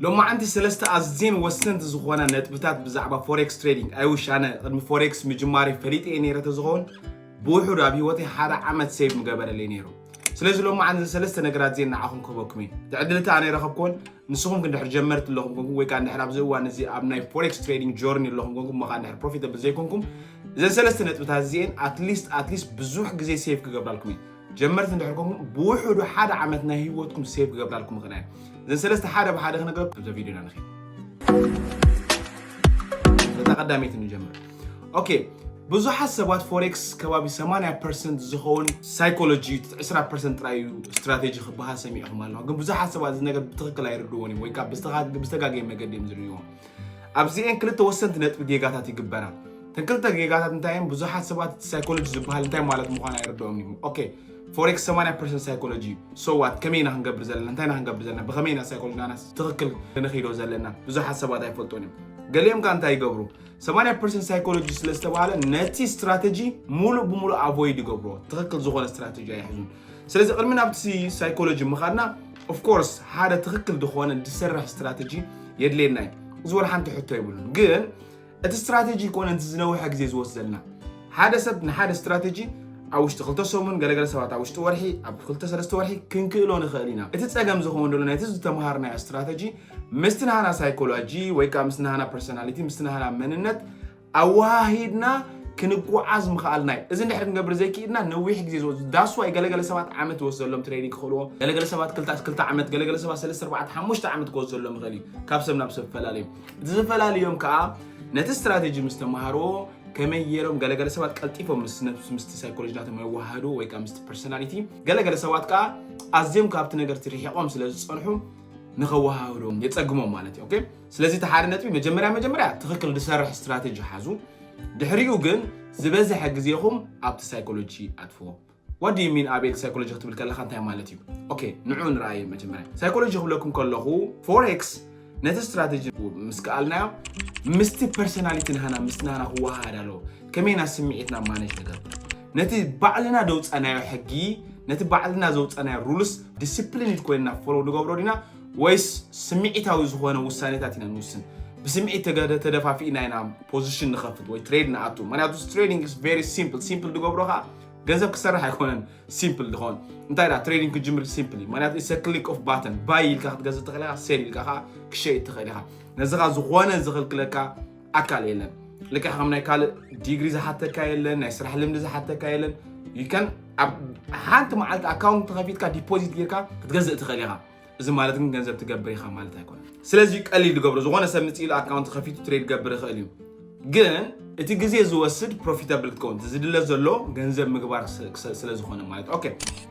ሎማዓንቲ ሰለስተ ኣዝየን ወሰንቲ ዝኾና ነጥብታት ብዛዕባ ፎሬክስ ትሬዲንግ። ኣይውሽ ኣነ ቅድሚ ፎሬክስ ምጅማሪ ፈሊጠ እየ ነይረ ተዝኸውን ብውሑድ ኣብ ህይወተይ ሓደ ዓመት ሴቭ ምገበረለይ ነይሩ። ስለዚ ሎማዓንቲ ሰለስተ ነገራት እዚአን ንዓኹም ክህበኩም እየ። እቲ ዕድል እቲ ኣነ ረኸብኩዎን ንስኹም ክንድሕር ጀመርቲ ኣለኹም ኮንኩም ወይ ከዓ እንድሕር ኣብዚ እዋን እዚ ኣብ ናይ ፎሬክስ ትሬዲንግ ጆርኒ ኣለኹም ኮንኩም መኻ እንድሕር ፕሮፊተብል ዘይኮንኩም እዘን ሰለስተ ነጥብታት እዚአን ኣትሊስት ኣትሊስት ብዙሕ ግዜ ሴቭ ክገብራልኩም እየ። ጀመርቲ እንድሕር ኮንኩም ብውሕዱ ሓደ ዓመት ናይ ህይወትኩም ሴቭ ክገብራልኩም ይኽእላ እየን። እዘን ሰለስተ ሓደ ብሓደ ክነግረኩም እዛ ቪድዮና ንኽእል። በታ ቀዳመይቲ ንጀምር። ኦኬ፣ ብዙሓት ሰባት ፎሬክስ ከባቢ ሰማንያ ፐርሰንት ዝኸውን ሳይኮሎጂ፣ ዕስራ ፐርሰንት ጥራይ እዩ ስትራቴጂ ክበሃል ሰሚዕኹም ኣለኹም። ግን ብዙሓት ሰባት እዚ ነገር ብትኽክል ኣይርድዎን እዮም ወይ ከዓ ብዝተጋ- ብዝተጋገየ መገዲ እዮም ዝርእይዎ። ኣብዚኤን ክልተ ወሰንቲ ነጥቢ ጌጋታት ይግበራ። እተን ክልተ ጌጋታት እንታይ እየን? ብዙሓት ሰባት እቲ ሳይኮሎጂ ዝበሃል እንታይ ማለት ምዃኑ ኣይርድኦም እዮም። ኦኬ፣ ፎሬክስ ሰማንያ ፐርሰንት ሳይኮሎጂ እዩ። ሶ ዋት? ከመይ ኢና ክንገብር ዘለና? እንታይ ኢና ክንገብር ዘለና? ብኸመይ ኢና ሳይኮሎጂ ናና ትኽክል ክንኽይዶ ዘለና? ብዙሓት ሰባት ኣይፈልጦን እዮም። ገሊኦም ከ እንታይ ይገብሩ? ሰማንያ ፐርሰንት ሳይኮሎጂ ስለ ዝተባሃለ ነቲ ስትራተጂ ሙሉእ ብሙሉእ ኣቮይድ ይገብርዎ። ትኽክል ዝኾነ ስትራተጂ ኣይሕዙን። ስለዚ ቅድሚ ናብቲ ሳይኮሎጂ ምኻድና ኦፍኮርስ ሓደ ትኽክል ዝኾነ ዝሰርሕ ስትራተጂ የድልየና እዩ። እዚ ወላ ሓንቲ ሕቶ የብሉን። ግን እቲ ስትራተጂ ኮነ እቲ ዝነውሐ ግዜ ዝወስደልና ሓደ ሰብ ንሓደ ስትራተጂ ኣብ ውሽጢ ክልተ ሰሙን፣ ገለገለ ሰባት ኣብ ውሽጢ ወርሒ፣ ኣብ ክልተ ሰለስተ ወርሒ ክንክእሎ ንኽእል ኢና። እቲ ጸገም ዝኸውን ዘሎ ናይቲ ዝተምሃርናዮ ስትራተጂ ምስቲ ናህና ሳይኮሎጂ ወይ ከዓ ምስቲ ናህና ፐርሶናሊቲ ምስቲ ናህና መንነት ኣወሃሂድና ክንጓዓዝ ምኽኣልና እዩ። እዚ እንድሕር ክንገብር ዘይክኢልና ነዊሕ ግዜ ዝወስድ። ዳስዋይ ገለገለ ሰባት ዓመት ዝወስደሎም ትሬኒንግ ክኽእልዎ፣ ገለገለ ሰባት ክልተ ክልተ ዓመት፣ ገለገለ ሰባት ሰለስተ ኣርባዕተ ሓሙሽተ ዓመት ክወስደሎም ይኽእል እዩ። ካብ ሰብ ናብ ሰብ ይፈላለዩ። እቲ ዝፈላለዮም ከዓ ነቲ ስትራቴጂ ምስ ተምሃርዎ ከመይ ገይሮም ገለገለ ሰባት ቀልጢፎም ምስ ነብስ ምስቲ ሳይኮሎጂ ናቶም የወሃህዱ ወይ ከዓ ምስቲ ፐርሶናሊቲ፣ ገለገለ ሰባት ከዓ ኣዝዮም ካብቲ ነገርቲ ርሒቖም ስለ ዝፀንሑ ንኸወሃህዶም የፀግሞም ማለት እዩ። ኦኬ፣ ስለዚ እቲ ሓደ ነጥቢ መጀመርያ መጀመርያ ትኽክል ዝሰርሕ ስትራቴጂ ሓዙ። ድሕሪኡ ግን ዝበዝሐ ግዜኹም ኣብቲ ሳይኮሎጂ ኣጥፍዎ። What do you mean ኣቤል ሳይኮሎጂ ክትብል ከለኻ እንታይ ማለት እዩ? ኦኬ፣ ንዑ ንረኣየ መጀመርያ። ሳይኮሎጂ ክብለኩም ከለኹ ፎሬክስ ነቲ ስትራቴጂ ምስ ከኣልናዮ ምስቲ ፐርሶናሊቲ ናህና ምስቲ ናህና ክወሃሃድ ኣለዎ። ከመይና ስምዒትና ማኔጅ ንገብር? ነቲ ባዕልና ደውፃናዮ ሕጊ፣ ነቲ ባዕልና ዘውፃናዮ ሩልስ ዲስፕሊንድ ኮይንና ፎሎ ንገብሮ ዲና ወይስ ስምዒታዊ ዝኾነ ውሳኔታት ኢና ንውስን? ብስምዒት ተገደ- ተደፋፊእና ኢና ፖዚሽን ንኸፍት ወይ ትሬድ ንኣቱ። ምክንያቱ ትሬዲንግ is very simple። ሲምፕል ዝገብሮ ከዓ ገንዘብ ክሰርሕ ኣይኮነን። ሲምፕል ዝኾን እንታይ ዳ ትሬዲንግ ክጅምር ሲምፕል እዩ። ምክንያቱ it's a click of button። ባይ ኢልካ ክትገዝእ ትኽእል ኢኻ፣ ሴል ኢልካ ከዓ ክሸይጥ ትኽእል ኢኻ። ነዚ ከዓ ዝኾነ ዝኽልክለካ ኣካል የለን። ልክዕ ከም ናይ ካልእ ዲግሪ ዝሓተካ የለን፣ ናይ ስራሕ ልምዲ ዝሓተካ የለን። You can ኣብ ሓንቲ መዓልቲ ኣካውንት ተኸፊትካ ዲፖዚት ጌርካ ክትገዝእ ትኽእል ኢኻ። እዚ ማለት ግን ገንዘብ ትገብር ኢኻ ማለት ኣይኮነን። ስለዚ ቀሊል ዝገብሮ ዝኾነ ሰብ ምጽእ ኢሉ ኣካውንት ከፊቱ ትሬድ ገብር ይኽእል እዩ። ግን እቲ ግዜ ዝወስድ ፕሮፊታብል ክትከውን እቲ ዝድለ ዘሎ ገንዘብ ምግባር ስ- ስ- ስለ ዝኾነ ማለት እዩ። ኦኬ፣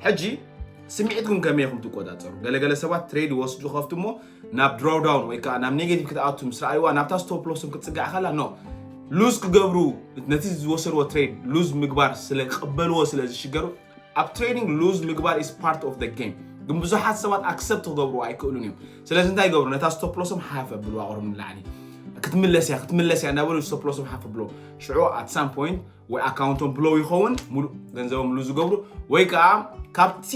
ሕጂ ስምዒትኩም ከመይ ኢኹም ትቆጻጸሩ? ገለገለ ሰባት ትሬድ ይወስዱ ከፍቱ እሞ ናብ ድራውዳውን ወይ ከዓ ናብ ኔጌቲቭ ክትኣቱ ምስ ረኣይዋ ናብታ ስቶፕ ሎስም ክትጽጋዕ ከላ ኖ ሉዝ ክገብሩ ነቲ ዝወሰድዎ ትሬድ ሉዝ ምግባር ስለ ክቕበልዎ ስለ ዝሽገሩ ኣብ ትሬዲንግ ሉዝ ምግባር is part of the game። ግን ብዙሓት ሰባት ኣክሰፕት ክገብሩ ኣይክእሉን እዮም። ስለዚ እንታይ ይገብሩ? ነታ ስቶፕ ሎሶም ሓፍ ኣብልዋ፣ ቁሩብ ንላዕሊ ክትምለስ እያ ክትምለስ እያ እንዳበሉ ስቶፕ ሎሶም ሓፍ ኣብልዎ። ሽዑ at some point ወይ ኣካውንቶም ብሎው ይኸውን፣ ሙሉእ ገንዘቦም ሉዝ ይገብሩ፣ ወይ ከዓ ካብቲ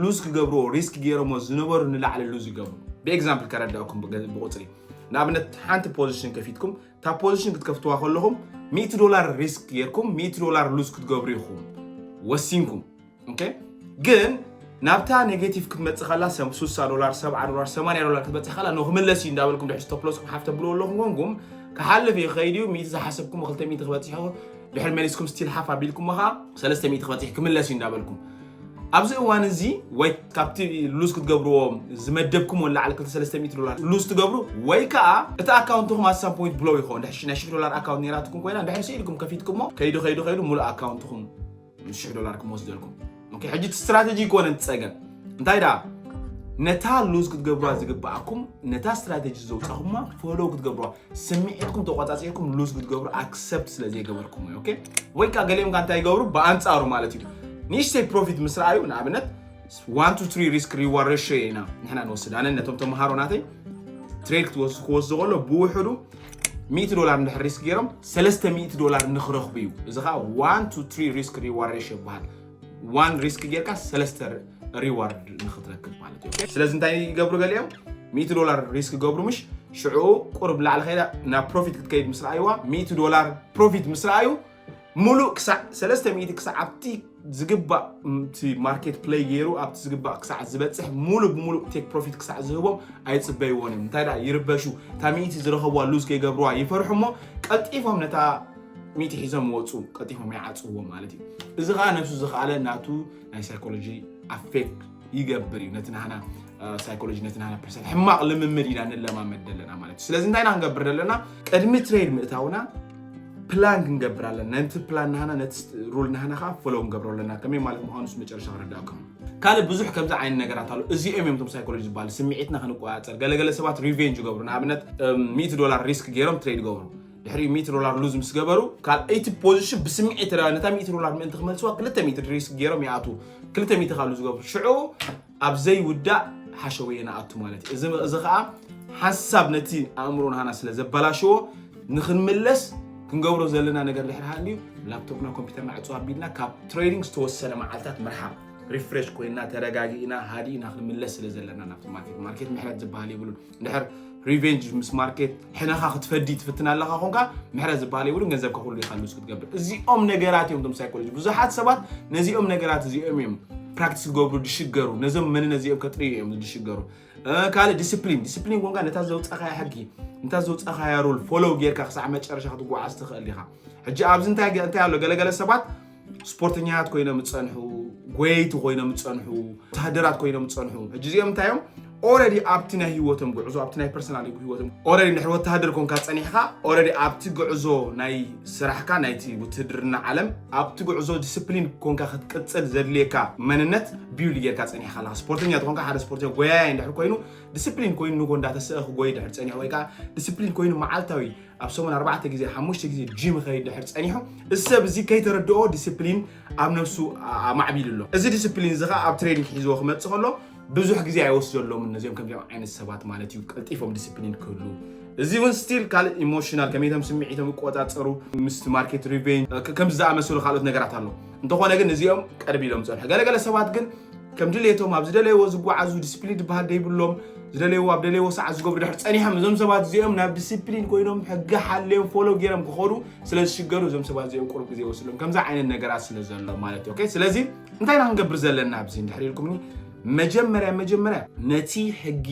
ሉዝ ክገብርዎ ሪስክ ገይሮሞ ዝነበሩ ንላዕሊ ሉዝ ይገብሩ። ብኤግዛምፕል ከረዳእኩም ብገ- ብቁፅሪ ንኣብነት ሓንቲ ፖዚሽን ከፊትኩም እታ ፖዚሽን ክትከፍትዋ ከለኹም ሚእቲ ዶላር ሪስክ ጌርኩም ሚእቲ ዶላር ሉዝ ክትገብሩ ኢኹም ወሲንኩም። ኦኬ፣ ግን ናብታ ኔጌቲቭ ክትመጽእ ከላ ሰብ ስሳ ዶላር፣ ሰብዓ ዶላር፣ ሰማንያ ዶላር ክትበጽሕ ከላ ኖ ክምለስ እዩ እንዳበልኩም ድሕሪ ስቶፕ ሎስኩም ሓፍ ተብልዎ ኣለኹም ኮንኩም ክሓልፍ እዩ ከይድ እዩ። ሚእቲ ዝሓሰብኩም ክልተ ሚእቲ ክበጽሕ እዩ። ድሕሪ መሊስኩም ስቲል ሓፍ ኣቢልኩም ኸዓ ሰለስተ ሚእቲ ክበጽሕ ክምለስ እዩ እንዳበልኩም ኣብዚ እዋን እዚ ወይ ካብቲ ሉዝ ክትገብርዎ ዝመደብኩም ንላዕሊ ክልተ ሰለስተ ሚእቲ ዶላር ሉዝ ትገብሩ ወይ ከዓ እቲ ኣካውንትኩም at some point ብሎው ይኸውን። ድሕሪ ናይ ሽሕ ዶላር ኣካውንት ነይራትኩም ኮይና ድሕሪ ስኢልኩም ከፊትኩሞ ከይዱ ከይዱ ከይዱ ሙሉእ ኣካውንትኩም ሽሕ ዶላር ክመወስደልኩም። ኦኬ፣ ሕጂ እቲ ስትራተጂ ይኮነን ጸገም እንታይ ደኣ ነታ ሉዝ ክትገብሩዋ ዝግብኣኩም ነታ ስትራተጂ ዘውፃኹማ ፎሎ ክትገብሩዋ ስምዒትኩም ተቆፃፂርኩም ሉዝ ክትገብሩ ኣክሰፕት ስለ ዘይገበርኩም እዩ። ኦኬ፣ ወይ ከዓ ገሊኦም ከ እንታይ ይገብሩ ብኣንፃሩ ማለት እዩ። ንእሽተይ ፕሮፊት ምስ ረኣዩ ንኣብነት one to three risk reward ratio ኢና ንሕና ንወስድ። ኣነ ነቶም ተምሃሮ ናተይ ትሬድ ክትወስ- ክወስዱ ከሎ ብውሕዱ ሚእቲ ዶላር እንድሕር ሪስክ ገይሮም ሰለስተ ሚእቲ ዶላር ንክረኽቡ እዩ። እዚ ከዓ one to three risk reward ratio ይበሃል። ዋን ሪስክ ጌርካ ሰለስተ ሪዋርድ ንክትረክብ ማለት እዩ። ስለዚ እንታይ ይገብሩ ገሊኦም ሚእቲ ዶላር ሪስክ ገብሩ ምሽ ሽዑ ቁርብ ላዕሊ ከይዳ ናብ ፕሮፊት ክትከይድ ምስ ረኣይዋ ሚእቲ ዶላር ፕሮፊት ምስ ረኣዩ ሙሉእ ክሳዕ ሰለስተ ሚእቲ ክሳዕ ኣብቲ ዝግባእ እቲ ማርኬት ፕለይ ገይሩ ኣብቲ ዝግባእ ክሳዕ ዝበፅሕ ሙሉ ብሙሉ ቴክ ፕሮፊት ክሳዕ ዝህቦም ኣይፅበይዎን እዮም። እንታይ ደኣ ይርበሹ፣ እታ ሚእቲ ዝረኸብዋ ሉዝ ከይገብርዋ ይፈርሑ እሞ ቀልጢፎም ነታ ሚእቲ ሒዞም ወፁ፣ ቀልጢፎም ይዓፅዎ ማለት እዩ። እዚ ከዓ ነብሱ ዝኸኣለ ናቱ ናይ ሳይኮሎጂ ኣፌክት ይገብር እዩ ነቲ ናህና ሳይኮሎጂ ነቲ ናህና ፐርሰን ሕማቕ ልምምድ ኢና ንለማመድ ዘለና ማለት እዩ። ስለዚ እንታይ ኢና ክንገብር ዘለና? ቅድሚ ትሬድ ምእታውና ፕላን ክንገብር ኣለና። ነቲ ፕላን ናህና ነቲ ሩል ናህና ከዓ ፎሎው ክንገብሮ ኣለና። ከመይ ማለት ምዃኑ ስ መጨረሻ ክረዳእኩም። ካልእ ብዙሕ ከምዚ ዓይነት ነገራት ኣሎ። እዚኦም እዮም ቶም ሳይኮሎጂ ዝበሃል ስምዒትና ክንቆፃፀር። ገለገለ ሰባት ሪቬንጅ ይገብሩ። ንኣብነት ሚእቲ ዶላር ሪስክ ገይሮም ትሬድ ይገብሩ። ድሕሪኡ ሚእቲ ዶላር ሉዝ ምስ ገበሩ ካልኣይቲ ፖዚሽን ብስምዒት ነታ ሚእቲ ዶላር ምእንቲ ክመልስዋ ክልተ ሚእቲ ሪስክ ገይሮም ይኣትዉ። ክልተ ሚእቲ ካብ ሉዝ ዝገብሩ ሽዑ ኣብ ዘይውዳእ ሓሸውየ ንኣቱ ማለት እዩ። እዚ እዚ ከዓ ሓንሳብ ነቲ ኣእምሮ ናህና ስለ ዘበላሸዎ ንክንምለስ ክንገብሮ ዘለና ነገር ድሕሪ ሃልዩ ላፕቶፕና ኮምፒውተርና ዕፅው ኣቢልና ካብ ትሬዲንግ ዝተወሰነ መዓልታት ምርሓቕ ሪፍሬሽ ኮይና ተረጋጊእና ሃዲእና ክንምለስ ስለ ዘለና ናብቲ ማርኬት ማርኬት ምሕረት ዝበሃል የብሉን። እንድሕር ሪቬንጅ ምስ ማርኬት ሕነኻ ክትፈዲ ትፍትን ኣለኻ ኮንካ ምሕረት ዝበሃል የብሉን። ገንዘብካ ኩሉ ኢኻ ሉዝ ክትገብር። እዚኦም ነገራት እዮም ቶም ሳይኮሎጂ። ብዙሓት ሰባት ነዚኦም ነገራት እዚኦም እዮም ፕራክቲስ ክገብሩ ድሽገሩ። ነዞም መንነት እዚኦም ከጥርዩ እዮም ድሽገሩ። ካልእ ዲስፕሊን ዲስፕሊን ኮንካ ነታ ዘውፃኻያ ሕጊ ነታ ዘውፃኻያ ሩል ፎሎው ጌርካ ክሳዕ መጨረሻ ክትጓዓዝ ትኽእል ኢኻ። ሕጂ ኣብዚ እንታይ እንታይ ኣሎ ገለገለ ሰባት ስፖርተኛታት ኮይኖም ዝፀንሑ ጎየይቲ ኮይኖም ዝፀንሑ ወተሃደራት ኮይኖም ዝፀንሑ ሕጂ እዚኦም እንታይ እዮም ኦረዲ ኣብቲ ናይ ህይወቶም ጉዕዞ ኣብቲ ናይ ፐርሰናል ህይወቶም ኦረዲ ንድሕሪ ወተሃደር ኮንካ ፀኒሕካ ኦረዲ ኣብቲ ጉዕዞ ናይ ስራሕካ ናይቲ ውትህድርና ዓለም ኣብቲ ጉዕዞ ዲስፕሊን ኮንካ ክትቅፅል ዘድልየካ መንነት ቢውልድ ጌርካ ፀኒሕካ ኣለካ። ስፖርተኛ ተኾንካ ሓደ ስፖርተኛ ጎያያይ እንድሕር ኮይኑ ዲስፕሊን ኮይኑ ንጎ እንዳተሰአ ክጎይ ድሕር ፀኒሑ ወይ ከዓ ዲስፕሊን ኮይኑ መዓልታዊ ኣብ ሰሙን ኣርባዕተ ግዜ ሓሙሽተ ግዜ ጂም ኸይድ ድሕር ፀኒሑ እዚ ሰብ እዚ ከይተረድኦ ዲስፕሊን ኣብ ነብሱ ኣማዕቢሉ ኣሎ። እዚ ዲስፕሊን እዚ ከዓ ኣብ ትሬኒንግ ሒዝዎ ክመፅእ ከሎ ብዙሕ ግዜ ኣይወስደሎምን ነዚኦም ከምዚኦም ዓይነት ሰባት ማለት እዩ ቀልጢፎም ዲስፕሊን ክህሉ። እዚ እውን ስቲል ካልእ ኢሞሽናል ከመይቶም ስምዒቶም ይቆፃፀሩ ምስ ማርኬት ሪቬንጅ ከምዚ ዝኣመሰሉ ካልኦት ነገራት ኣሎ። እንተኾነ ግን እዚኦም ቀርብ ኢሎም ፀንሑ። ገለገለ ሰባት ግን ከም ድሌቶም ኣብ ዝደለይዎ ዝጓዓዙ ዲስፕሊን ዝበሃል ደይብሎም ዝደለይዎ ኣብ ደለይዎ ሰዓት ዝገብሩ ድሕር ፀኒሖም እዞም ሰባት እዚኦም ናብ ዲስፕሊን ኮይኖም ሕጊ ሓልዮም ፎሎ ገይሮም ክኸዱ ስለ ዝሽገሩ እዞም ሰባት እዚኦም ቁሩብ ግዜ ይወስዶም ከምዚ ዓይነት ነገራት ስለ ዘሎ ማለት እዩ። ስለዚ እንታይ ኢና ክንገብር ዘለና ኣብዚ እንድሕር ኢልኩምኒ መጀመርያ መጀመርያ ነቲ ሕጊ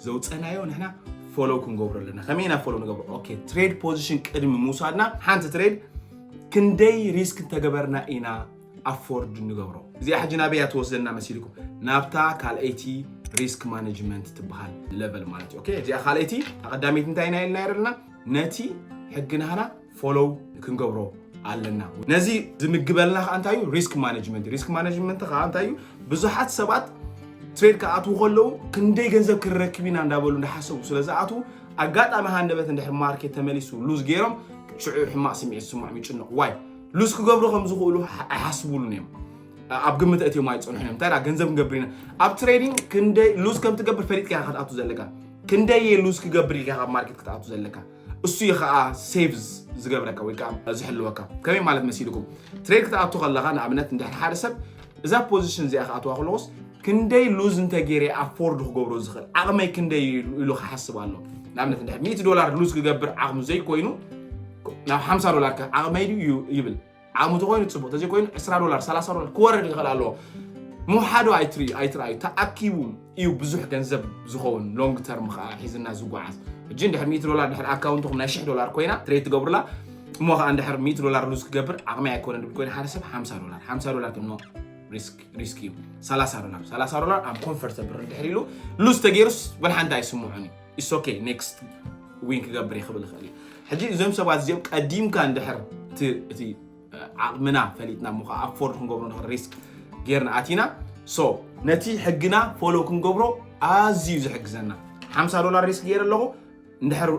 ዘውፀናዮ ንሕና ፎሎ ክንገብሮ ኣለና። ከመይ ኢና ፎሎ ንገብሮ? ኦኬ ትሬድ ፖዚሽን ቅድሚ ምውሳድና ሓንቲ ትሬድ ክንደይ ሪስክ እንተገበርና ኢና ኣፎርድ ንገብሮ። እዚኣ ሕጂ ናበይ እያ ትወስደና መሲልኩም? ናብታ ካልኣይቲ ሪስክ ማኔጅመንት ትበሃል ለቨል ማለት እዩ። ኦኬ እዚኣ ካልኣይቲ ኣቐዳሚት እንታይ ኢና ኢልና ይረልና ነቲ ሕጊ ናህና ፎሎው ክንገብሮ ኣለና። ነዚ ዝምግበልና ከዓ እንታይ እዩ? ሪስክ ማኔጅመንት። ሪስክ ማኔጅመንት ከዓ እንታይ እዩ? ብዙሓት ሰባት ትሬድ ክኣትዉ ከለዉ ክንደይ ገንዘብ ክንረክብ ኢና እንዳበሉ እንዳሓሰቡ ስለ ዝኣትዉ ኣጋጣሚ ሃንደበት እንድሕር ማርኬት ተመሊሱ ሉዝ ገይሮም ሽዑ ሕማቕ ስምዒት ዝስምዖም ይጭነቑ። ዋይ ሉዝ ክገብሩ ከም ዝኽእሉ ኣይሓስቡሉን እዮም። ኣብ ግምት እትዮም ኣይፀንሑን እዮም። እንታይ ገንዘብ ክንገብር ኢና ኣብ ትሬዲንግ ክንደይ ሉዝ ከም ትገብር ፈሊጥካ ክትኣቱ ዘለካ ክንደይ ሉዝ ክገብር ኢልካ ካብ ማርኬት ክትኣቱ ዘለካ እሱ እዩ ከዓ ሴቭ ዝገብረካ ወይ ከዓ ዝሕልወካ። ከመይ ማለት መሲልኩም ትሬድ ክትኣቱ ከለካ ንኣብነት እንድሕር ሓደ ሰብ እዛ ፖዚሽን እዚኣ ክኣትዋ ከለኩስ ክንደይ ሉዝ እንተገይረ ኣፎርድ ክገብሮ ዝኽእል ዓቕመይ ክንደይ ኢሉ ክሓስብ ኣሎ። ንኣብነት እንድሕር ሚእቲ ዶላር ሉዝ ክገብር ዓቕሙ ዘይኮይኑ ናብ ሓምሳ ዶላር ከ ዓቕመይ ድዩ ይብል። ዓቕሙ ተኮይኑ ፅቡቅ ተዘይኮይኑ ዕስራ ዶላር ሰላሳ ዶላር ክወርድ ይኽእል ኣለዎ። ምውሓዱ ኣይትርኣዩ ተኣኪቡ እዩ ብዙሕ ገንዘብ ዝኸውን ሎንግ ተርም ከዓ ሒዝና ዝጓዓዝ። ሕጂ እንድሕር ሚእቲ ዶላር ድሕር ኣካውንትኩም ናይ ሽሕ ዶላር ኮይና ትሬድ ትገብሩላ እሞ ከዓ እንድሕር ሚእቲ ዶላር ሉዝ ክገብር ዓቕሚ ኣይኮነ ድብል ኮይነ ሓደ ሰብ ሓምሳ ዶላር ሓምሳ ዶላር ክኖ ሪስክ እዩ። ሰላሳ ዶላር ሰላሳ ዶላር ኣብ ኮንፈርተብል እንድሕር ኢሉ ሉዝ ተገይሩስ ወላ ሓንቲ ኣይስምዖን እዩ። ኢስ ኦኬ ኔክስት ዊን ክገብር ይኽብል ይኽእል እዩ። ሕጂ እዞም ሰባት እዚኦም ቀዲምካ እንድሕር እቲ ዓቕምና ፈሊጥና እሞ ከዓ ኣፎርድ ክንገብሮ ንኽእል ሪስክ ጌርና ኣቲና ሶ ነቲ ሕግና ፎሎ ክንገብሮ ኣዝዩ ዝሕግዘና ሓምሳ ዶላር ሪስክ ገይረ ኣለኹ እንድሕር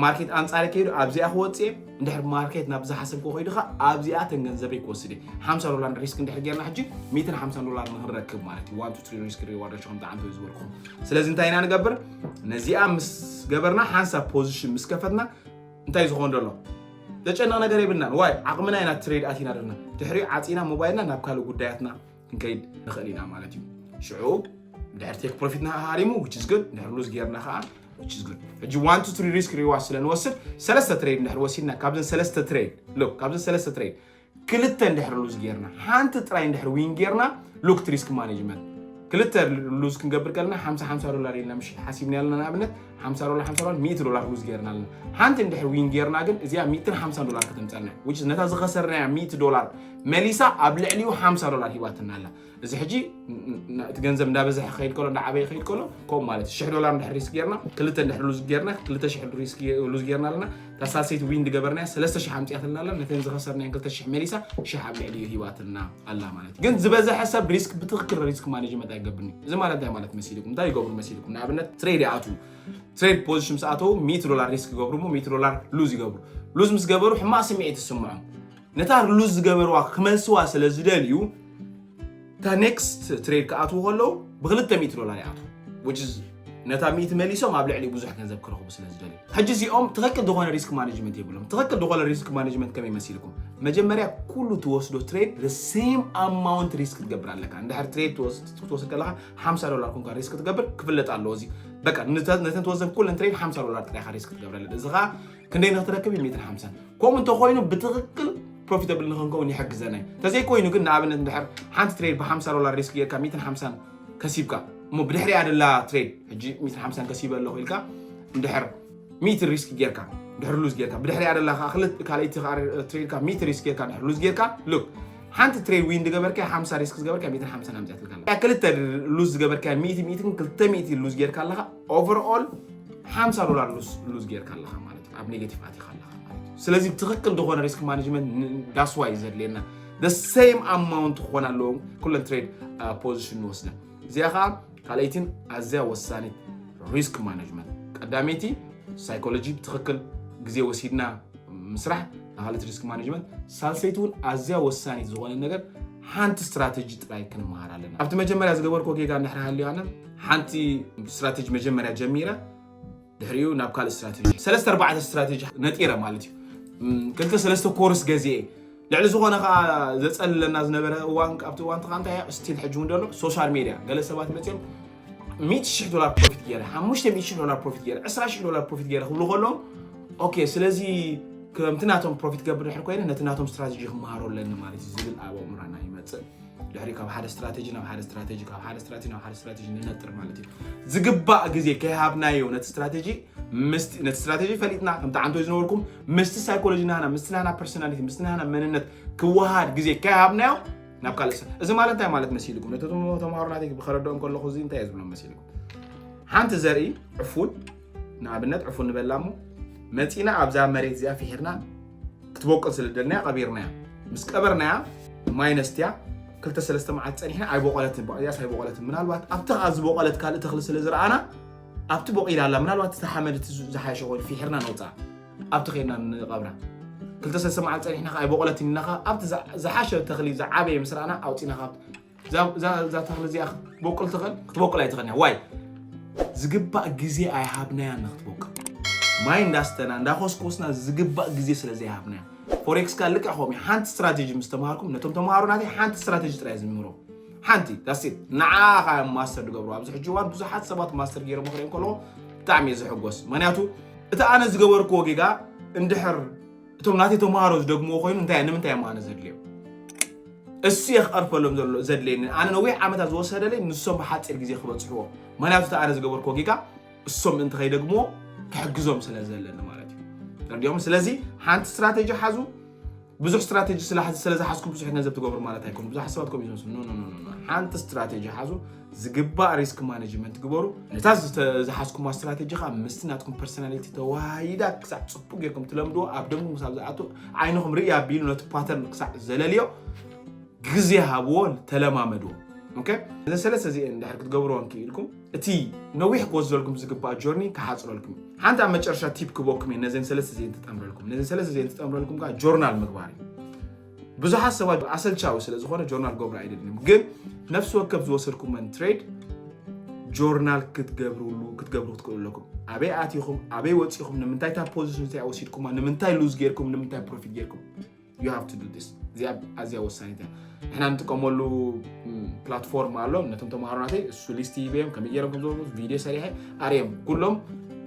ማርኬት ኣንፃሪ ከይዱ ኣብዚኣ ክወፅእ እየ እንድሕር ማርኬት ናብ ዝሓሰብኩ ከይዱ ከዓ ኣብዚኣ ተን ገንዘበይ ክወስድ እየ ሓምሳ ዶላር ሪስክ እንድሕር ጌርና ሕጂ ሚእትን ሓምሳን ዶላር ንክንረክብ ማለት እዩ ዋን ቱ ትሪ ሪስክ ሪዋርድ ሬሾ ከምቲ ዓንቶ እዩ ዝበልኩም ስለዚ እንታይ ኢና ንገብር ነዚኣ ምስ ገበርና ሓንሳብ ፖዚሽን ምስ ከፈትና እንታይ ዝኾን ዘሎ ዘጨንቕ ነገር የብልናን ዋይ ዓቕምና ኢና ትሬድ ኣቲና ዘለና ድሕሪኡ ዓፂና ሞባይልና ናብ ካልእ ጉዳያትና ክንከይድ ንኽእል ኢና ማለት እዩ ሽዑ ድሕር take profit ና ሃሪሙ which is good፣ ድሕር lose ጌርና ከዓ which is good። ሕጂ one two three risk reward ስለ ንወስድ ሰለስተ trade ድሕር ወሲድና ካብዘን ሰለስተ trade፣ look፣ ካብዘን ሰለስተ trade ክልተ እንድሕር lose ጌርና፣ ሓንቲ ጥራይ እንድሕር win ጌርና፣ look፣ risk management። ክልተ lose ክንገብር ከለና ሓምሳ ሓምሳ ዶላር ኢልና ምሽ ሓሲብና ያለና፣ ንኣብነት ሓምሳ ዶላር ሓምሳ ዶላር ሚእቲ ዶላር lose ጌርና ኣለና። ሓንቲ እንድሕር win ጌርና ግን እዚኣ ሚእትን ሓምሳን ዶላር ከተምፀና፣ which is ነታ ዝኸሰርናያ ሚእቲ ዶላር መሊሳ ኣብ ልዕሊኡ ሓምሳ ዶላር ሂባትና ኣላ። እዚ ሕጂ ን- ን- እቲ ገንዘብ እንዳበዝሐ ክኸይድ ከሎ እንዳዓበየ ክኸይድ ከሎ ከምኡ ማለት ሽሕ ዶላር እንድሕር risk ጌርና፣ ክልተ እንድሕር lose ጌርና፣ ክልተ ሽሕ risk lose ጌርና ኣለና። እታ ሳልሰይቲ win ዝገበርናያ ሰለስተ ሽሕ ኣምፅኣትና ኣላ። ነተን ዝኸሰርናየን ክልተ ሽሕ መሊሳ ሽሕ ኣብ ልዕሊኡ ሂባትና ኣላ ማለት እዩ። ግን ዝበዝሐ ሰብ risk ብትኽክል risk management ኣይገብርን እዩ። እዚ ማለት እንታይ ማለት መሲልኩም? እንታይ ይገብሩ መሲልኩም? ንኣብነት trade ይኣትዉ፣ trade position ምስ ኣተዉ ሚእቲ ዶላር risk ይገብሩ እሞ ሚእቲ ዶላር lose ይገብሩ። Lose ምስ ገበሩ ሕማቕ ስምዒት ይስምዖም። ነታ lose ዝገበርዋ ክመልስዋ ስለ ዝደልዩ እታ next trade ክኣትዉ ከለዉ ብክልተ ሚእቲ ዶላር ይኣትዉ፣ which is ነታ ሚእቲ መሊሶም ኣብ ልዕሊ ብዙሕ ገንዘብ ክረኽቡ ስለ ዝደልዩ። ሕጂ እዚኦም ትኽክል ዝኾነ risk management የብሎም። ትኽክል ዝኾነ risk management ከመይ መሲልኩም? መጀመርያ ኩሉ ትወስዶ trade the same amount risk ክትገብር ኣለካ። እንድሕር trade ትወስ- ክትወስድ ከለኻ ሓምሳ ዶላር ኮንካ risk ክትገብር ክፍለጥ ኣለዎ። እዚ በቃ ነተ- ነተን ትወስደን ኩለን trade ሓምሳ ዶላር ጥራይኻ risk ክትገብረለን። እዚ ኸዓ ክንደይ ንክትረክብ እዩ? ሚእትን ሓምሳን። ከምኡ እንተኮይኑ ብትኽክል profitable ንክንከውን ይሕግዘና እዩ። እንተዘይኮይኑ ግን ንኣብነት እንድሕር ሓንቲ trade ብሓምሳ ዶላር risk ጌርካ ሚእትን ሓምሳን ከሲብካ እሞ ብድሕሪኣ ደላ trade ሕጂ ሚእትን ሓምሳን ከሲበ ኣለኹ ኢልካ እንድሕር ሚእቲ risk ጌርካ ድሕር lose ጌርካ ብድሕሪኣ ደላ ከዓ ክልተ ካልኣይቲ ከዓ trade ካ ሚእቲ risk ጌርካ ድሕር lose ጌርካ look ሓንቲ trade win ዝገበርካ ሓምሳ risk ዝገበርካ ሚእትን ሓምሳን ኣምፅኣትልካ ኣላ። ክልተ lose ዝገበርካ ሚእቲ ሚእቲ ግን ክልተ ሚእቲ lose ጌርካ ኣለኻ። Overall ሓምሳ ዶላር lose lose ጌርካ ኣለኻ ማለት እዩ። ኣብ negative ኣቲኻ ኣለኻ ማለት እዩ። ስለዚ ትኽክል ዝኾነ risk management that's why ዘድልየና the same amount ክኾን ኣለዎም ኩለን trade position ንወስደን። እዚኣ ከዓ ካልኣይትን ኣዝያ ወሳኒት risk management። ቀዳመይቲ psychology ብትኽክል ግዜ ወሲድና ምስራሕ፣ ኣኻልት risk management። ሳልሰይቲ እውን ኣዝያ ወሳኒት ዝኾነ ነገር ሓንቲ strategy ጥራይ ክንመሃር ኣለና። ኣብቲ መጀመርያ ዝገበርኮ ጌጋ እንድሕር ሃልዩ ኣነ ሓንቲ strategy መጀመርያ ጀሚረ ድሕሪኡ ናብ ካልእ strategy ሰለስተ ኣርባዕተ strategy ነጢረ ማለት እዩ። እም፣ ክልተ ሰለስተ course ገዚኤ ልዕሊ ዝኾነ ከዓ ዘፀልለና ዝነበረ እዋን ኣብቲ እዋን ተኻ እንታይ እያ still ሕጂ እውን ደሎ social media ገለ ሰባት መፅኦም ሚእቲ ሽሕ ዶላር profit ገይረ ሓሙሽተ ሚእቲ ሽሕ ዶላር profit ገይረ ዕስራ ሽሕ ዶላር profit ገይረ ክብሉ ከለዎም okay ስለዚ ከምቲ ናቶም profit ገብር ድሕር ኮይነ ነቲ ናቶም strategy ክመሃሮ ኣለኒ ማለት እዩ ዝብል ኣብ ኣእምሮና ይመፅእ። ድሕሪ ካብ ሓደ strategy ናብ ሓደ strategy ካብ ሓደ strategy ናብ ሓደ strategy ንነጥር ማለት እዩ። ዝግባእ ግዜ ከይሃብናዮ ነቲ strategy ምስቲ ነቲ strategy ፈሊጥና ከምቲ ዓንቶ ዝነበርኩም ምስቲ psychology ናህና ምስቲ ናህና personality ምስቲ ናህና መንነት ክወሃድ ግዜ ከይሃብናዮ ናብ ካልእ ሰብ እዚ ማለት እንታይ ማለት መሲልኩም ነቲ ተምሃሮ ናተይ ብኸረድኦም ከለኹ እዚ እንታይ እየ ዝብሎም መሲልኩም ሓንቲ ዘርኢ ዕፉን ንኣብነት ዕፉን ንበላ እሞ መፂና ኣብዛ መሬት እዚኣ ፍሒርና ክትበቁል ስለ ደልናያ ቀቢርናያ ምስ ቀበርናያ ማይ ነስትያ ክልተ ሰለስተ መዓልቲ ፀኒሕና ኣይበቆለትን በቅያስ ኣይበቆለትን ምናልባት ኣብቲ ከዓ ዝበቆለት ካልእ ተኽሊ ስለ ዝረኣና ኣብቲ በቂላ ኣላ ምናልባት እቲ ሓመድ እቲ ዝሓሸ ኮይኑ ፍሒርና ነውፅኣ ኣብቲ ከድና ንቐብራ ክልተ ሰለስተ መዓልቲ ፀኒሕና ከዓ ኣይበቆለትን ኢልና ከዓ ኣብቲ ዝሓሸ ተኽሊ ዝዓበየ ምስ ረኣና ኣውፂና ካብ እዛ ተኽሊ እዚኣ ክትበቁል ትኽእል ክትበቁል ኣይትኽእልን ዋይ ዝግባእ ግዜ ኣይሃብናያ ንክትበቁል ማይ እንዳስተና እንዳኮስኮስና ዝግባእ ግዜ ስለ ዘይሃብናያ forex ካ ልክዕ ከምኡ ሓንቲ strategy ምስ ተምሃርኩም ነቶም ተምሃሮ ናተይ ሓንቲ strategy ጥራይ ዝምህሮ ሓንቲ that's it ንዓ ካ master ዝገብሩ ኣብዚ ሕጂ እዋን ብዙሓት ሰባት master ገይሮም ክሪኦም ከለኹ ብጣዕሚ እየ ዝሕጎስ ምክንያቱ እቲ ኣነ ዝገበርክዎ ጌጋ እንድሕር እቶም ናተይ ተምሃሮ ዝደግምዎ ኮይኑ እንታይ ንምንታይ እዮም ኣነ ዘድልዮም እሱ እየ ክቐርፈሎም ዘሎ ዘድልየኒ ኣነ ነዊሕ ዓመታት ዝወሰደለይ ንሶም ብሓፂር ግዜ ክበፅሕዎ ምክንያቱ እቲ ኣነ ዝገበርክዎ ጌጋ እሶም ምእንቲ ከይደግምዎ ክሕግዞም ስለ ዘለኒ ማለት እዩ ተረዲኦም ስለዚ ሓንቲ strategy ሓዙ ብዙሕ strategy ስለ ዝሓዝኩም ብዙሕ ገንዘብ ትገብሩ ማለት ኣይኮኑ ብዙሓት ሰባት ከምኡ ዝመስሉ no no no no ሓንቲ strategy ሓዙ ዝግባእ risk management ግበሩ ነታ ዝሓዝኩማ strategy ከዓ ምስቲ ናትኩም personality ተዋሂዳ ክሳዕ ፅቡቅ ጌርኩም ትለምድዎ ኣብ ደምኩም ክሳብ ዝኣቱ ዓይንኹም ርኢ ኣቢሉ ነቲ pattern ክሳዕ ዘለልዮ ግዜ ሃብዎ ተለማመድዎ okay እዚ ሰለስተ እዚአን እንድሕር ክትገብርዎን ክኢልኩም እቲ ነዊሕ ክወስደልኩም ዝግባእ journey ክሓፅረልኩም እዩ ሓንቲ ኣብ መጨረሻ tip ክበኩም እየ ነዘን ሰለስተ እዚአን ትጠምረልኩም ነዘን ሰለስተ እዚአን ትጠምረልኩም ከዓ journal ምግባር እዩ ብዙሓት ሰባት ኣሰልቻዊ ስለ ዝኾነ journal ገብሩ ኣይደልን ግን ነፍሲ ወከፍ ዝወሰድኩመን trade journal ክትገብርሉ ክትገብሩ ክትክእሉ ኣለኩም ኣበይ ኣቲኹም ኣበይ ወፂኹም ንምንታይ ታ position እንታይ ወሲድኩማ ንምንታይ lose ጌርኩም ንምንታይ profit ጌርኩም you have to do this እዚኣ ኣዝያ ወሳኒት እያ። ንሕና ንጥቀመሉ ፕላትፎርም ኣሎ። ነቶም ተምሃሮ ናተይ እሱ ሊስት ሂበዮም ከመይ ገይሮም ከም ዝወዱ ቪድዮ ሰሪሐ ኣርዮም ኩሎም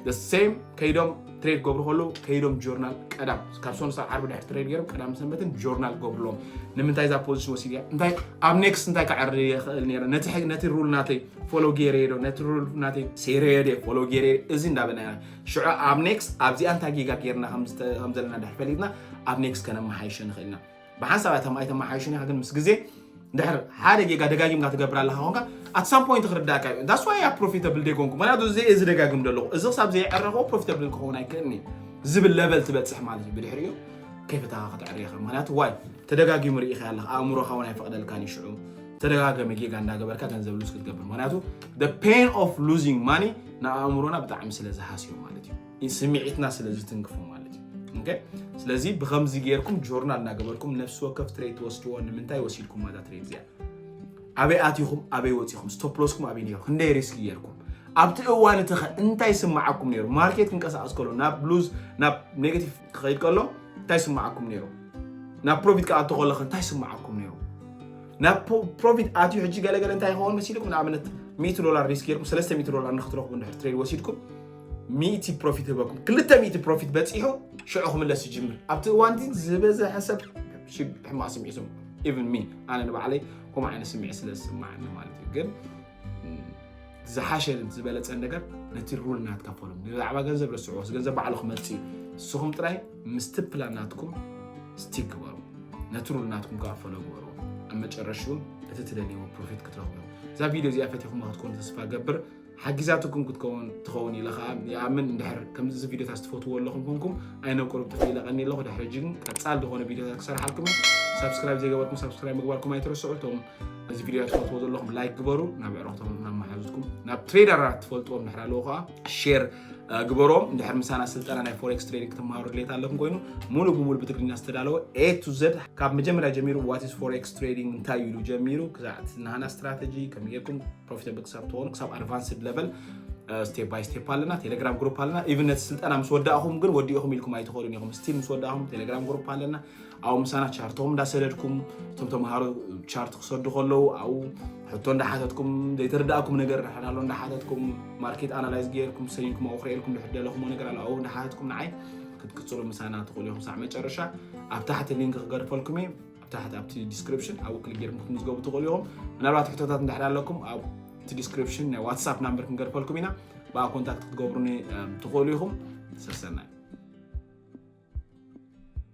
the same ከይዶም ትሬድ ገብሩ ከለዉ ከይዶም ጆርናል ቀዳም ካብ ሰኑ ሳብ ዓርቢ ድሕሪ ትሬድ ገይሮም ቀዳም ሰንበትን ጆርናል ገብርሎም። ንምንታይ እዛ ፖዚሽን ወሲድያ እንታይ ኣብ ኔክስት እንታይ ክዕሪ ይኽእል ነረ ነቲ ሕግ- ነቲ ሩል ናተይ ፎሎ ገይረ ዶ ነቲ ሩል ናተይ ሴረ ዶ ፎሎ ገይረ እዚ እንዳበልና ኢና። ሽዑ ኣብ ኔክስት ኣብዚኣ እንታይ ጌጋ ገይርና ከም ዝተ- ከም ዘለና ድሕሪ ፈሊጥና ኣብ ኔክስት ከነመሓይሸ ንኽእል ኢና። ብሓንሳብ ኣይተም ኣይተመሓይሽን ኢኻ ግን ምስ ግዜ ድሕር ሓደ ጌጋ ደጋጊምካ ትገብር ኣለካ ኮንካ at some point ክርዳእካ እዩ that's why ኣብ ፕሮፊታብል ደይኮንኩ ምክንያቱ እዚ እዚ ደጋግም ደለኹ እዚ ክሳብ ዘይዕረኸው ፕሮፊታብል ክኸውን ኣይክእልን እዩ ዝብል ለበል ትበፅሕ ማለት እዩ ብድሕሪኡ ከይፈታካ ክትዕሪ ኢኻ ምክንያቱ ዋይ ተደጋጊሙ ርኢኻ ኣለካ ኣእምሮካ እውን ኣይፈቅደልካን እዩ ሽዑ ተደጋገመ ጌጋ እንዳገበርካ ገንዘብ ሉስ ክትገብር ምክንያቱ the pain of losing money ንኣእምሮና ብጣዕሚ ስለ ዝሃስዮ ማለት እዩ ስምዒትና ስለ ዝትንክፎ ማለት እዩ okay? ስለዚ ብከምዚ ጌርኩም ጆርናል እናገበርኩም ነፍሲ ወከፍ ትሬድ ትወስድዎ ንምንታይ ወሲድኩም ማዛ ትሬድ እዚኣ ኣበይ ኣቲኹም ኣበይ ወፂኹም ስቶፕ ሎስኩም ኣበይ ነይሩ ክንደይ ሪስክ ጌርኩም ኣብቲ እዋን እቲ ኸ እንታይ ስምዓኩም ነይሩ ማርኬት ክንቀሳቀስ ከሎ ናብ ሉዝ ናብ ኔጋቲቭ ክኸይድ ከሎ እንታይ ስምዓኩም ነይሩ ናብ ፕሮፊት ክኣቶ ከለኸ እንታይ ስምዓኩም ነይሩ ናብ ፕሮፊት ኣትዩ ሕጂ ገለገለ እንታይ ይኸውን መሲልኩም ንኣብነት ሚእቲ ዶላር ሪስክ ጌርኩም ሰለስተ ሚእቲ ዶላር ንክትረኽቡ እንድሕር ትሬድ ወሲድኩም ሚእቲ ፕሮፊት ህበኩም ክልተ ሚእቲ ፕሮፊት በፂሑ ሽዑ ክምለስ ይጅምር ኣብቲ እዋንቲ ዝበዝሐ ሰብ ሽግ ሕማቅ ስምዒት ስም even me ኣነ ንባዕለይ ከምኡ ዓይነት ስምዒት ስለ ዝስማዓኒ ማለት እዩ ግን ዝሓሸን ዝበለፀን ነገር ነቲ ሩል ናትካ ፎሎም ብዛዕባ ገንዘብ ረስዕዎ ገንዘብ ባዕሉ ክመፅእ እዩ ንስኹም ጥራይ ምስቲ ፕላን ናትኩም ስቲክ ግበሩ ነቲ ሩል ናትኩም ከዓ ፎሎ ግበሩ ኣብ መጨረሽኡ እቲ ትደልይዎ ፕሮፊት ክትረኽቡ እዛ ቪድዮ እዚኣ ፈቲኹም ክትኮኑ ተስፋ ገብር ሓጊዛትኩም ክትከውን ትኸውን ኢለ ከዓ ይኣምን እንድሕር ከምዚ ቪዲዮታት ዝፈትዎ ኣለኹም ኮንኩም ኣይነ ቁሩብ ተፈይለቀኒ ኣለኹ ድሕሪ ሕጂ ግን ቀፃል ዝኾነ ቪዲዮታት ክሰርሓልኩም ሳብስክራይብ ዘይገበርኩም ሳብስክራይብ ምግባርኩም ኣይትረስዑ እቶም እዚ ቪዲዮ ትፈትዎ ዘለኹም ላይክ ግበሩ ናብ ዕረክቶም ናብ መሓዙትኩም ናብ ትሬደራት ትፈልጥዎም ድሕር ኣለዎ ከዓ ሼር ግበሮም እንድሕር ምሳና ስልጠና ናይ ፎሬክስ ትሬዲንግ ክትመሃሩ ድሌት ኣለኩም ኮይኑ ሙሉ ብሙሉ ብትግርኛ ዝተዳለወ A to Z ካብ መጀመርያ ጀሚሩ what is forex trading እንታይ ኢሉ ጀሚሩ ክዛዕ ናሃና ስትራተጂ ከመይ ጌርኩም ፕሮፊታብል ክሳብ ትኾኑ ክሳብ ኣድቫንስድ ለቨል ስቴፕ ባይ ስቴፕ ኣለና ቴሌግራም ግሩፕ ኣለና ኢቭን ነቲ ስልጠና ምስ ወዳእኹም ግን ወዲእኹም ኢልኩም ኣይትኸዱን ኢኹም ስቲል ምስ ወዳእኹም ቴሌግራም ግሩፕ ኣለና ኣብኡ ምሳና ቻርቶም እንዳሰደድኩም እቶም ተምሃሮ ቻርት ክሰዱ ከለዉ ኣብኡ ሕቶ እንዳሓተትኩም ዘይተረዳእኩም ነገር ድሕር ኣሎ እንዳሓተትኩም ማርኬት ኣናላይዝ ገይርኩም ሰኒንኩም ኣብኡ ክርእየልኩም ድሕር ደለኹሞ ነገር ኣሎ ኣብኡ እንዳሓተትኩም ንዓይ ክትቅፅሉ ምሳና ትኽእሉ ኢኹም ሳዕ መጨረሻ ኣብ ታሕቲ ሊንክ ክገድፈልኩም እየ ኣብ ታሕቲ ኣብቲ ዲስክሪፕሽን ኣብኡ ክሊክ ገይርኩም ክትምዝገቡ ትኽእሉ ኢኹም ምናልባት ሕቶታት እንድሕር ኣለኩም ኣብቲ ዲስክሪፕሽን ናይ ዋትሳፕ ናምበር ክንገድፈልኩም ኢና ብኣ ኮንታክት ክትገብሩኒ ትኽእሉ ኢኹም ሰሰናይ